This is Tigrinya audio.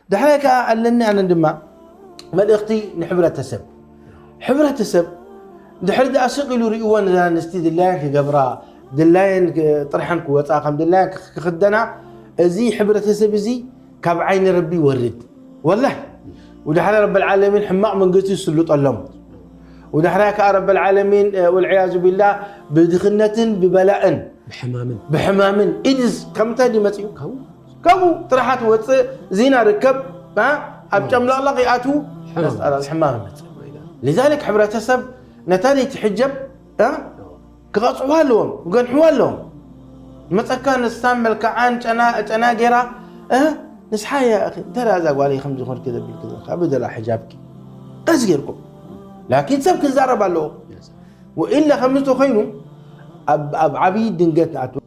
ዳሕራይ ከዓ ኣለኒ ኣነ ድማ መልእኽቲ ንሕብረተሰብ። ሕብረተሰብ ድሕሪ ደኣ ስቕ ኢሉ ርእይዎ፣ ነዛ ኣንስቲ ድላየን ክገብራ፣ ድላየን ክ-፣ ጥርሐን ክወፃ፣ ከም ድላየን ክኽ-፣ ክኽደና፣ እዚ ሕብረተሰብ እዚ ካብ ዓይኒ ረቢ ይወርድ። ወላሂ። ወዳሕራ ረብ ልዓለሚን ሕማቕ መንግስቲ ይስልጠሎም። ወዳሕራ ከዓ ረብ ልዓለሚን፣ እ፣ ወልዕያዙ ቢላህ፣ ብድኽነትን ብበላእን፣ ብሕማምን። ብሕማምን፣ ኢድስ ከምታ ድመፅኡ። ካብኡ ጥራሓት ወፅእ፣ ዚና ርከብ፣ እ፣ ኣብ ጨምለቕለቕ ይኣትዉ። ሕማም። ነስኣል ሕማም ይመፅእ። ሊዛሊክ ሕብረተሰብ ነታ ለይቲ ሕጀብ፣ እ፣ ክቐፅዕዋ ኣለዎም፣ ክገንሕዋ ኣለዎም። መፀካ ንሳን መልክዓን ጨና፣ ጨና ጌራ፣ እ፣ ንስሓ እያ፣ እኺ፣ እንተ ደኣ እዛ ጓለይ ከምዚ ኾንኪ ዘብልኪ ዘለካ፣ ብደላ ሕጃብኪ። ቀስ ጌርኩም። ላኪን ሰብ ክዛረብ ኣለዎ። ወኢላ ከምዚ ተኾይኑ፣ ኣብ፣ ኣብ ዓብዪ ድንገት ንኣትዎ።